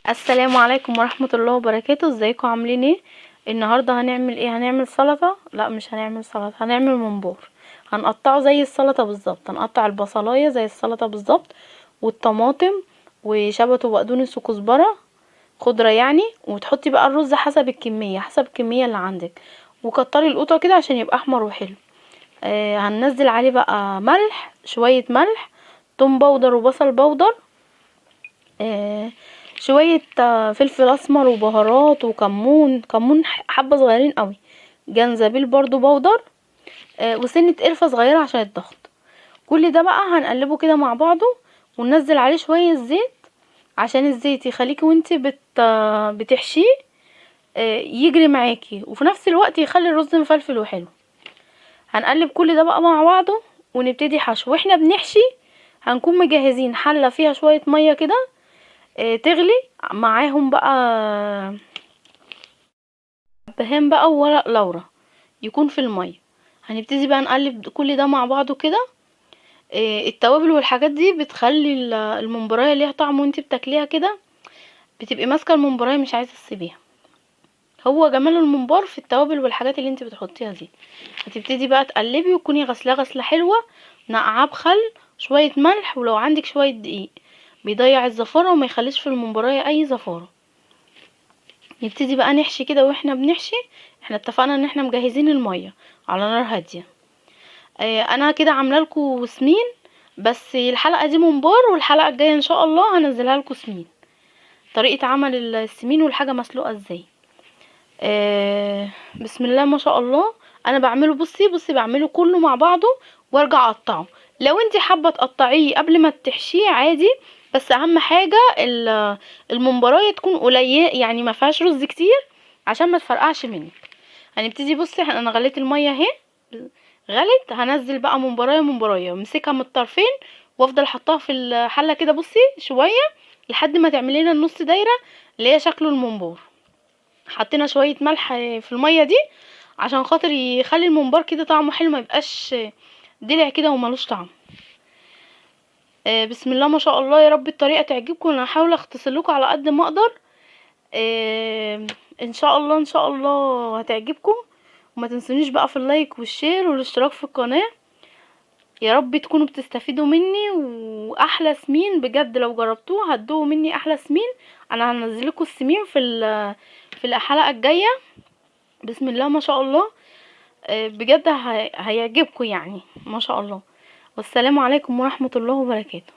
السلام عليكم ورحمة الله وبركاته. ازيكم عاملين ايه؟ النهاردة هنعمل ايه؟ هنعمل سلطة؟ لا مش هنعمل سلطة، هنعمل ممبار. هنقطعه زي السلطة بالظبط، هنقطع البصلاية زي السلطة بالظبط، والطماطم وشبت وبقدونس وكزبرة خضرة يعني، وتحطي بقى الرز حسب الكمية، حسب الكمية اللي عندك، وكتري القوطة كده عشان يبقى احمر وحلو. هننزل عليه بقى ملح، شوية ملح، توم powder وبصل powder، شوية فلفل اسمر وبهارات وكمون، كمون حبة صغيرين قوي، جنزبيل برضو powder، وسنة قرفة صغيرة عشان الضغط. كل ده بقى هنقلبه كده مع بعضه، وننزل عليه شوية زيت عشان الزيت يخليكي وانتي بتحشيه، يجري معاكي، وفي نفس الوقت يخلي الرز مفلفل وحلو. هنقلب كل ده بقى مع بعضه ونبتدي حشو. واحنا بنحشي هنكون مجهزين حلة فيها شوية مية كده، تغلي معاهم بقى بهام بقى وورق لورا يكون في المية. هنبتدي بقى نقلب كل ده مع بعضه كده. التوابل والحاجات دي بتخلي الممبرايه ليها طعم، وانتي بتاكليها كده بتبقي ماسكه الممبرايه مش عايزه تسيبيها. هو جمال الممبار في التوابل والحاجات اللي انتي بتحطيها دي. هتبتدي بقى تقلبي، وتكوني غسلاه غسله حلوة، نقعاه بخل، شوية ملح، ولو عندك شوية دقيق بيضيع الزفاره وما يخليش في الممبرايه اي زفاره. نبتدي بقى نحشي كده. واحنا بنحشي احنا اتفقنا ان احنا مجهزين المية على نار هادية. انا كده عامله لكم سمين، بس الحلقة دي ممبار، والحلقة الجاية ان شاء الله هنزلها لكم سمين، طريقه عمل السمين والحاجة مسلوقة ازاي. بسم الله ما شاء الله. انا بعمله بصي بعمله كله مع بعضه وارجع اقطعه. لو انتي حابة تقطعيه قبل ما تحشيه عادي، بس اهم حاجة الممبرايه تكون قليله، يعني ما فيهاش رز كتير عشان ما تفرقعش منك. هنبتدي بصي، انا غليت المية اهي، غلت. هنزل بقى ممبرايه ممبرايه، امسكها من الطرفين وافضل حطاها في الحلة كده بصي شوية لحد ما تعمل لنا النص دايرة اللي هي شكله الممبار. حطينا شوية ملح في المية دي عشان خاطر يخلي الممبار كده طعمه حلو، ما يبقاش دلع كده وملوش طعم. بسم الله ما شاء الله، يا رب الطريقة تعجبكم. انا هحاول اختصر لكم على قد ما اقدر. ان شاء الله، ان شاء الله هتعجبكم. وما تنسونيش بقى في ال like وال share والاشتراك في القناة. يا رب تكونوا بتستفيدوا مني. واحلى سمين بجد لو جربتوه هتدوقوا مني احلى سمين. انا هنزل لكم السمين في الحلقة الجاية. بسم الله ما شاء الله، بجد هيعجبكم ما شاء الله. والسلام عليكم ورحمة الله وبركاته.